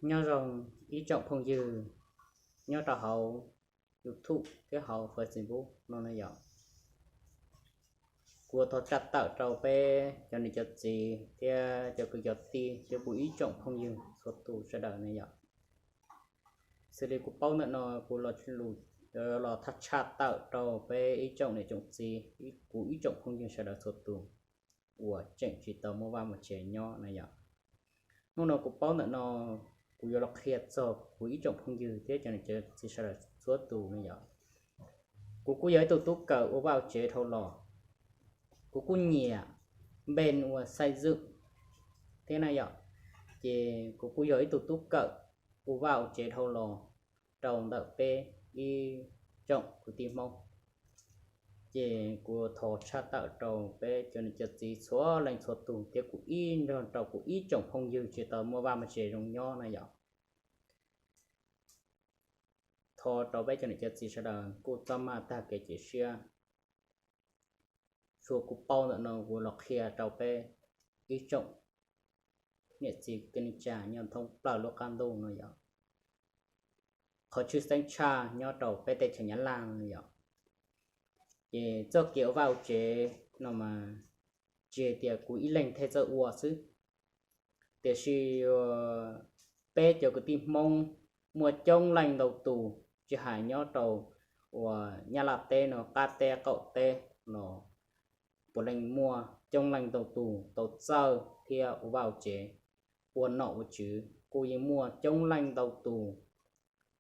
Nyob zoo ib tsoom phooj ywg nyob rau hauv YouTube thiab hauv Facebook no na yom. Kuv ua thov tsa tawm rau peb cov niam cov txiv thiab cov kwv cov tij thiab kuv ib tsoom phooj ywg txhua tus sawv daws na yom. Xws li kuv paub ntawm no kuv los thov tsa tawm rau peb ib tsoom niam tsoom txiv, kuv ib tsoom phooj ywg sawv daws txhua tus uas tseem tsis tau muaj vaj muaj tsev nyob na yom. Hnub no kuv paub ntawm no kuv yuav los qhia txog kuv ib tsoom phooj ywg thiab cov niam cov txiv sawv daws txhua tus na yom. Kuv kuj yog ib tug tub kawm ua vaj ua tsev dhau los, kuv kuj nyiam npen ua xai zwm thiab na yom. Ces kuv kuj yog ib tug tub kawm ua vaj ua tsev dhau los rau ntawm peb ib tsoom kwv tij Hmoob. Ces kuv thov tshaj tawm rau peb cov niam cov txiv txhua leej txhua tus thiab kuv ib nrog rau kuv ib tsoom phooj ywg tsis tau muaj vaj muaj tsev zoo nyob na yom. Thov rau peb cov niam cov txiv sawv daws kuj txhob maj tag kev cia siab. Tsuas kuv paub ntawm no kuv los qhia rau peb ib tsoom niam txiv kwv tij neej tsa nyob thoob plaws lub qab ntuj no yom. Qhov tshwj xeeb tshaj nyob rau peb teb chaws Nyab Laj no yom. Ces txoj kev ua vaj ua tsev no mas tsis hais tias kuv ib leeg thiaj txawj ua xwb, tiam sis peb cov kwv tij Hmoob muaj coob leej ntau tus, tsis hais nyob rau uas Nyab Laj teb no, qab teb qaum teb los puav leej muaj coob leej ntau tus tau txawj thiab ua vaj ua tsev, ua nom ua tswv. Kuj yeej muaj coob leej ntau tus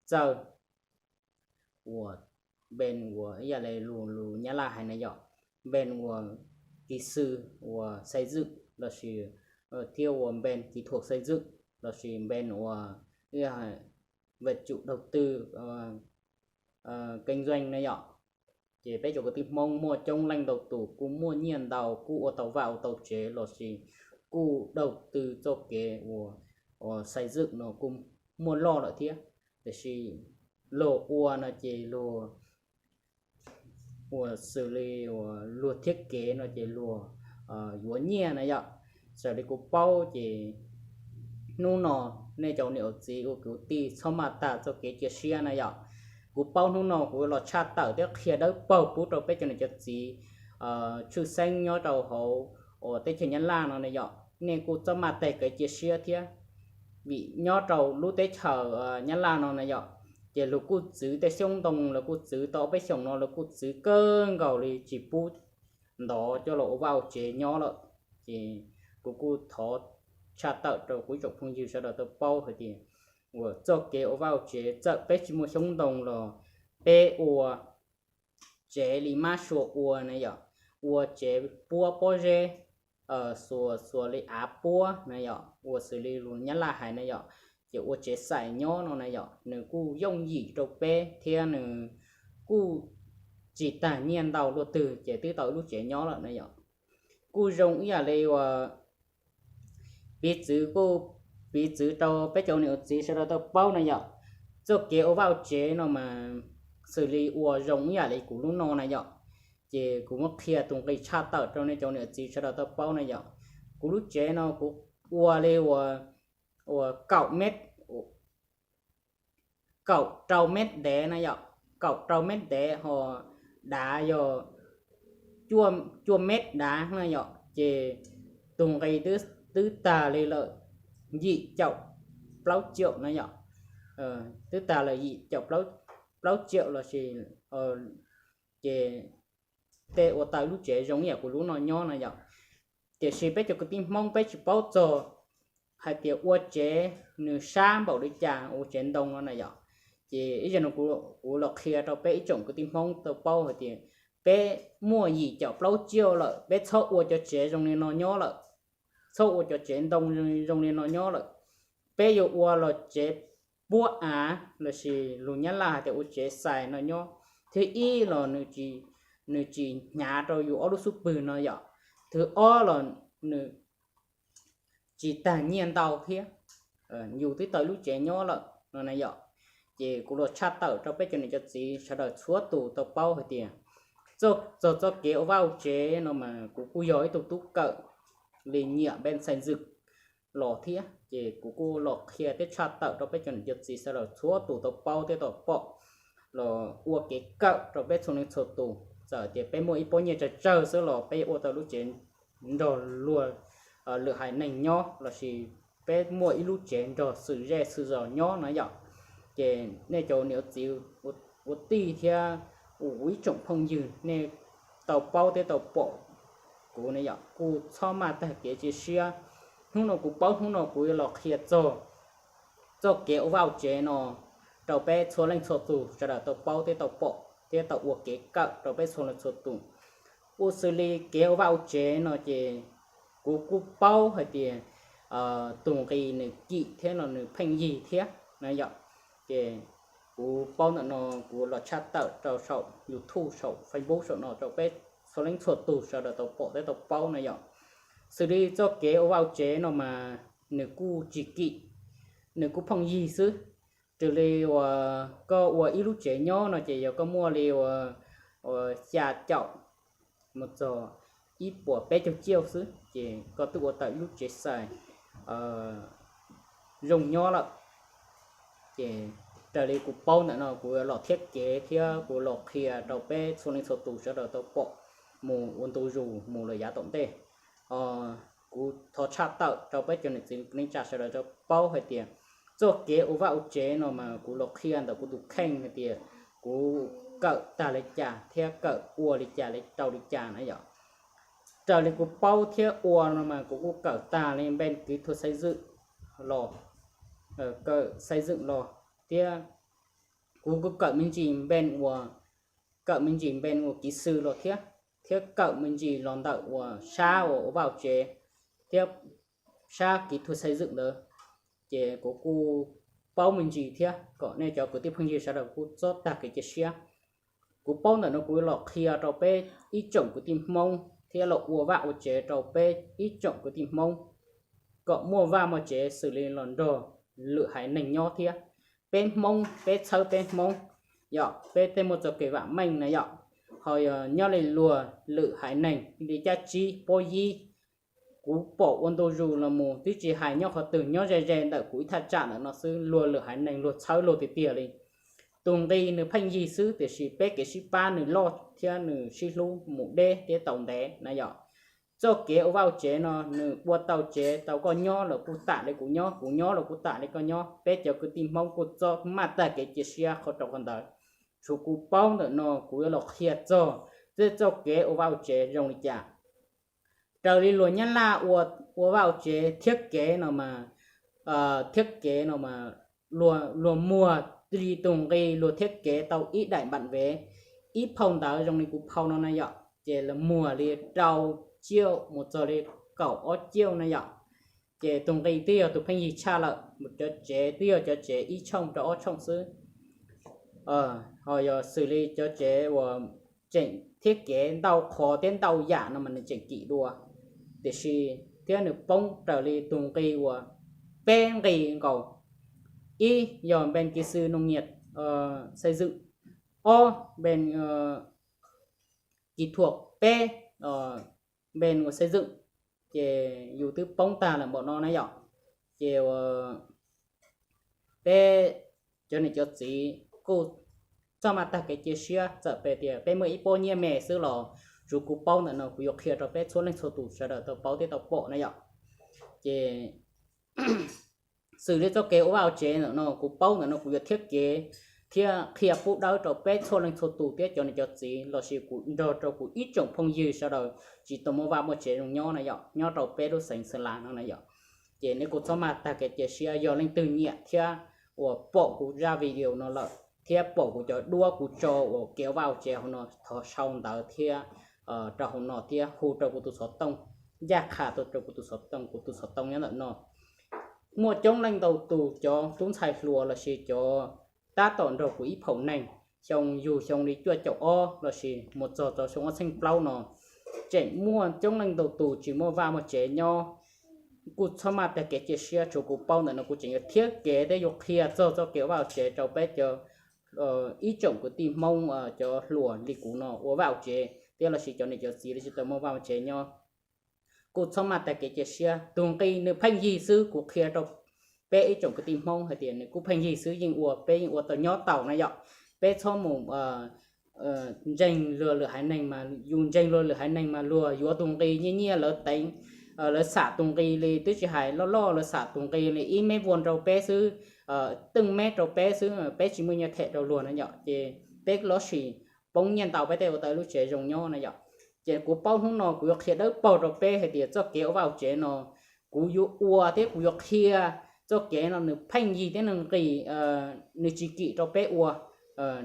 txawj uas npen uas ib yam li lus Nyab Laj hais na yom, npen uas kis xwm uas xai zwm lossis thiab uas npen kis thuam xai zwm lossis npen uas vaj tsum daug twg keeb zeej na yom. Ces peb cov kwv tij Hmoob muaj coob leej ntau tus kuj muaj nyiaj ntau, kuj ua tau vaj ua tau tsev lossis kuj daug twg txoj kev uas xai zwm no kuj muaj loj lawm thiab. Tiam sis luag ua no ces luag uas xws li uas luag thiab kev no ces luag yuav nyiaj na yom. Xws li kuv paub ces hnub no nej cov niam cov txiv ua kwv tij txhob maj tag txoj kev cia siab na yom. Kuv paub hnub no kuv los tshaj tawm thiab qhia dawb paug pub rau peb cov niam cov txiv tshwj xeeb nyob rau hauv uas teb chaws Nyab Laj no na yom, nej kuj txhob maj tag kev cia siab thiab. Vim nyob rau lub teb chaws Nyab Laj no na yom, ces luag kuj txwv tej xyoob ntoo, luag kuj txwv tau ob peb xyoos no luag kuj txwv kawg nkaus li tsis pub ntov coj los ua vaj ua tsev nyob lawm. Ces kuv kuj thov tshaj tawm rau kuv ib tsoom phooj ywg sawv daws tau paub hais tias uas txoj kev ua vaj ua tsev txawm peb tsis muaj xyoob ntoo los peb ua tsev li mab sua ua na yom, ua tsev puab pob zeb, xuas xuas li av puab na yom, ua xws li lus Nyab Laj hais na yom, ces ua tsev xais nyob no na yom, nws kuj yooj yim rau peb thiab nws kuj tsis tag nyiaj ntau luaj twg ces twb tau ib lub tsev nyob lawm na yom. Kuj zoo ib yam li uas piv txwv kuj piv txwv rau peb cov niam txiv sawv daws tau paub na yom. Txoj kev ua vaj ua tsev no mas xws li ua zoo ib yam li kuv lub no na yom, ces kuv muab qhia tus nqi tshaj tawm rau nej cov niam txiv sawv daws tau paub na yom. Kuv lub tsev no kuv ua li uas uas kaum me kaum rau mev dev na yom, kaum rau mev dev ho dav yog cuaj mev dav na yom, ces tus nqi twb tag li lawm yim caum plaub caum na yom, twb tag lawm yim caum plaub caum lossis ces tej ua tau lub tsev zoo ib yam kuv lub no nyob na yom. Tiam sis peb cov kwv tij Hmoob peb tsis paub txog hais tias ua tsev nws sab npaum li cas ua tsev ntoo no na yom. Ces ib zaug no kuv los qhia rau peb ib tsoom kwv tij Hmoob tau paub hais tias peb muaj yim caum plaub caug lawm, peb txhob ua cov tsev zoo li no nyob lawm, txhob ua cov tsev ntoo zoo li no nyob lawm. Peb yuav ua los tsev puab av lossis lus Nyab Laj hais tias ua tsev xais no nyob. Thib ib los nws tsis hnyav rau yus ob lub xub pwg no yom. Thib ob los nws tsis tag nyiaj ntau thiab, yus twb tau lub tsev nyob lawm no na yom. Ces kuv los tshaj tawm rau peb cov niam cov txiv sawv daws txhua tus tau paub hais tias txog txoj kev ua vaj ua tsev no mas kuv kuj yog ib tug tub kawm li nyiam npen xais zwm los thiab. Ces kuv kuj los qhia thiab tshaj tawm rau peb cov niam cov txiv sawv daws txhua tus tau paub thiab tau pom los ua kev kawm rau peb txhua leej txhua tus. Txawm tias peb muaj ib pob nyiaj tsawg tsawg xwb los peb ua tau lub tsev nrog luag lwm haiv neeg nyob lossis peb muaj ib lub tsev nrog xwm zej xwm zos nyob na yom. Ces nej cov niam txiv ua tij thiab ua ib tsoom phooj ywg nej tau paub thiab tau pom kuv ne yom, kuj txhob maj tag kev cia siab. Hnub no kuv paub, hnub no kuv yuav los qhia txog txoj kev ua vaj ua tsev no rau peb txhua leej txhua tus sawv daws tau paub thiab tau pom thiab tau ua kev kawm rau peb txhua leej txhua tus. Ua xws li kev ua vaj ua tsev no ces kuv kuj paub hais tias tus nqi nws kim thiab los nws pheej yig thiab na yom. Ces kuv paub ntawm no kuv los tshaj tawm rau saum YouTube, saum Facebook, saum no rau peb txhua leej txhua tus sawv daws tau pom thiab tau paub na yom. Xws li txoj kev ua vaj ua tsev no mas nws kuj tsis kim, nws kuj pheej yig xwb. Raws li uas koj ua ib lub tsev nyob no ces yog koj muaj li uas xya caum mus txog ib puas peb caug ciaj xwb ces koj twb ua tau ib lub tsev xais zoo nyob lawm. Ces raws li kuv paub ntawm no kuv los thiab kev thiab kuv los qhia rau peb txhua leej txhua tus sawv daws tau pom mus ua ntu zus mus lawm yav tom ntej. Kuv thov tshaj tawm rau peb cov niam txiv neej tsa sawv daws tau paub hais tias txoj kev ua vaj ua tsev no mas kuv los qhia ntawm kuv tus kheej hais tias kuv kawm tag li cas thiab kawm ua li cas li rau li cas na yom. Raws li kuv paub thiab ua no mas kuv kuj kawm tag li npej kis thua xaiv zwm los, kawm xaiv zwm los thiab kuv kuj kawm me ntsis npej ua, kawm me ntsis npej ua kiv xw los thiab, thiab kawm me ntsis los ntawm uas sab uas ua vaj ua tsev thiab sab kis thua xaiv zwm ntawd. Ces kuv kuj paub me ntsis thiab kom nej cov kwv tij phooj ywg sawv daws kuj txhob tag kev cia siab. Kuv paub ntawm no kuv los qhia rau peb ib tsoom kwv tij Hmoob thiab los ua vaj ua tsev rau peb ib tsoom kwv tij Hmoob kom muaj vaj muaj tsev xws li los nrog lwm haiv neeg nyob thiab. Peb Hmoob peb txhawb peb Hmoob, yog peb tej muaj txoj kev vam meej na yom. Ho yog nyob li luag lwm haiv neeg li Cab Tsib, Pob Yib, kuv pom ua ntu zus los mus twb tsis hais nyob qhov twg, nyob ze ze ntawm kuv ib thaj tsam ntawm no xwb luag lwm haiv neeg luag txhawb luag tiag tiag li. Tus nqi nws pheej yig xwb tiam sis peb kev sib pab nws loj thiab nws sib hlub mus deb thiab tau ntev na yom. Txoj kev ua vaj ua tsev no nws ua tau tsev tau koj nyob los kuj tam li kuv nyob, kuv nyob los kuj tam li koj nyob. Peb cov kwv tij Hmoob kuj txhob maj tag kev cia siab qhov rau qhov ntawd. Tsuav kuv paub ntawm no kuv yuav los qhia txog tej txoj kev ua vaj ua tsev zoo li cas. Raws li luag Nyab Laj ua vaj ua tsev thiab kev no mas, thiab kev no mas luag muag li tus nqi luag thiab kev tau ib daim npam vev, ib phau ntawv zoo li kuv phau no na yom, ces lawv muag li rau ciaj mus txog li kaum ob ciaj na yom. Ces tus nqi twb yog tus pheej yig tshaj lawm, cov tsev twb yog cov tsev ib tshooj rau ob tshooj xwb. Ho yog xws li cov tsev uas tseem thiab kev ntau qhov thiab ntau yam no mas nws tseem kim dua, tiam sis thiab nws poob raws li tus nqi uas peb nqi nkaus. Ib yog npej kis xw noo nyias xais zwm, ob npej kis thuam, peb npej ua xais zwm, ces yus twb poob tag lawm npaum no na yom. Ces peb cov niam cov txiv kuj txhob maj tag kev cia siab, txawm peb tias peb muaj ib pob nyiaj me xwb los tsuav kuv paub ntawm no kuv yuav qhia rau peb txhua leej txhua tus sawv daws tau paub thiab tau pom na yom. Ces xws li txoj kev ua vaj ua tsev ntawm no kuv paub ntawm no kuv yuav thiab kev thiab qhia pub dawb rau peb txhua leej txhua tus thiab cov niam cov txiv lossis kuv nrog rau kuv ib tsoom phooj ywg sawv daws tsis tau muaj vaj muaj tsev zoo nyob na yom, nyob rau peb lub xeev Xeeb Las no na yom. Ces nej kuj txhob maj tag kev cia siab, yog leej twg nyiam thiab uas pom kuv zaj video no lawm thiab pom kuv cov duab kuv tso uas kev ua vaj ua tsev hauv no thov sau ntawv thiab rau hauv no thiab hu rau kuv tus xov tooj, ncaj qha rau kuv tus xov tooj, kuv tus xov tooj nyob ntawm no. Muaj coob leej ntau tus cov tub ntxhais hluas lossis cov tab tom nrog kuv ib phaum neeg xyoo yug xyoo li cuaj caum ob lossis mus txog rau xyoo ob txheej plaub no, tseem muaj coob leej ntau tus tsis muaj vaj muaj tsev nyob. Kuj txhob maj tag kev cia siab, tsuav kuv paub ntawm no kuv tseem yuav thiab kev thiab yuav qhia txog txoj kev ua vaj ua tsev rau peb cov ib tsoom kwv tij Hmoob cov hluas li kuv no ua vaj ua tsev thiab lossis cov niam cov txiv li tsis tau muaj vaj muaj tsev nyob. kuj txhob maj tag kev cia siab. Tus nqi nws pheej yig xwb, kuv qhia rau peb ib tsoom kwv tij Hmoob hais tias nws kuj pheej yig xwb, yeej ua, peb yeej ua tau nyob tau na yom. Peb txhob mus ntseeg luag lwm haiv neeg mas, yus ntseeg luag lwm haiv neeg mas luag yuav tus nqi nyiaj nyiaj lawv teev, lawv xam tus nqi li twb tsis hais loj loj, lawv xam tus nqi li ib mev vuag rau peb xwb, teej mev rau peb xwb, peb tsis muaj nyiaj them rau luag na yom. Ces peb los sis poob nyiaj ntau peb thiaj ua tau lub tsev zoo nyob na yom. Ces kuv paub hnub no kuv yuav qhia dawb paug rau peb hais tias txoj kev ua vaj ua tsev no kuv yuav ua thiab kuv yuav qhia txoj kev no nws pheej yig thiab nws nqis, nws tsis kim rau peb ua,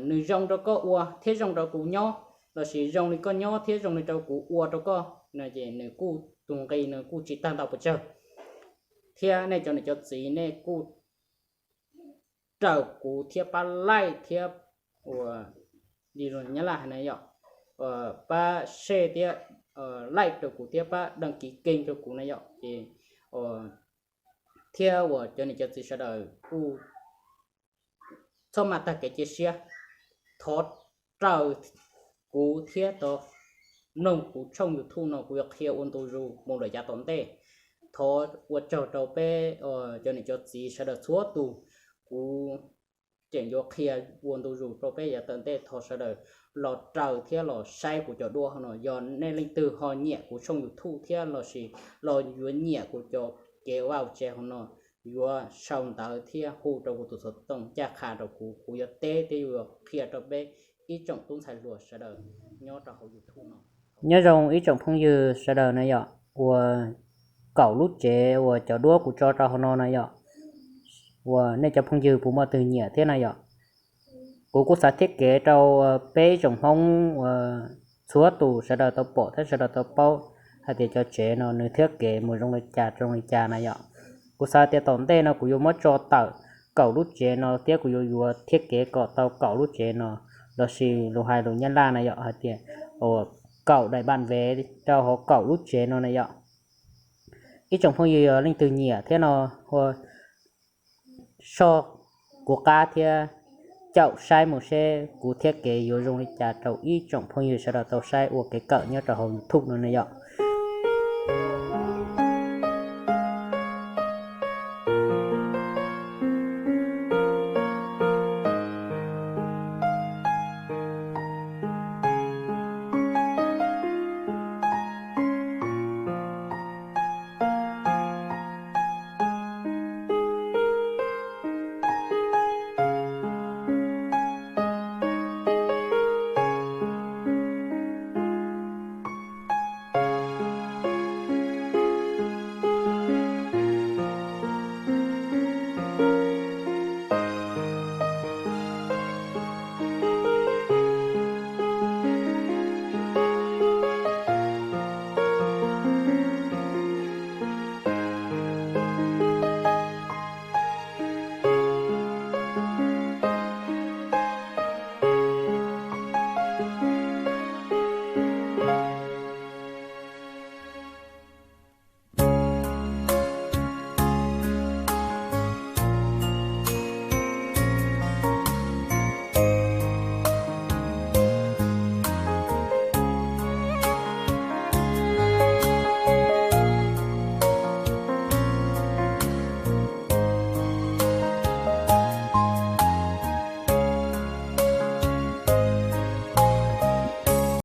nws zoo rau koj ua thiab zoo rau kuv nyob, los sis zoo li koj nyob thiab zoo li rau kuv ua rau koj no ces nws kuj tus nqi nws kuj tsis tag ntau pes tsawg. Thiab nej cov niam cov txiv nej kuj raws kuv thiab pab like thiab ua li nyab laj hais na yom, pab share thiab like rau kuv thiab pab đăng ký kênh rau kuv na yom. Ces thiab uas cov niam cov txiv sawv daws kuj txhob maj tag kev cia siab, thov raws kuv thiab thov mloog kuv tshooj YouTube no kuv yuav qhia ua ntu zus mus lawm yav tom ntej. Thov ua tsaug rau peb cov niam cov txiv sawv daws txhua tus, kuv tseem yuav qhia ua ntu zus rau peb yav tom ntej. Thov sawv daws los raws thiab los saib kuv cov duab hauv no. Yog nej leej twg ho nyiam kuv tshooj YouTube thiab los sis los yuav nyiam kuv cov kev ua vaj ua tsev hauv no, yuav sau ntawv thiab hu rau kuv tus xov tooj ncaj qha rau kuv, kuv yuav teb thiab yuav qhia rau peb ib tsoom tub ntxhais hluas sawv daws nyob rau hauv YouTube no. Nyob zoo ib tsoom phooj ywg sawv daws na yom, uas kaum lub tsev uas cov duab kuv tso rau hauv no na yom, uas nej cov phooj ywg puas muaj twg nyiam thiab na yom. Kuv kuj xav thiab kev rau peb ib tsoom Hmoob uas txhua tus sawv daws tau pom thiab sawv daws tau paub hais tias cov tsev no nws thiab kev mus zoo li cas zoo li cas na yom. Kuv xav tias tom ntej no kuv yuav muab tso tawm kaum lub tsev no thiab kuv yuav yuav thiab kev kom tau kaum lub tsev no, los sis lus hais lus nyab laj na yom hais tias kaum daim bàn về rau hauv kaum lub tsev no na yom. Ib tsoom phooj ywg yog leej twg nyiam thiab no, ua soj kuv qab thiab caum saib mus seb kuv thiab kev yuav zoo li cas rau ib tsoom phooj ywg sawv daws tau saib ua kev kawm nyob rau hauv YouTube no na yom.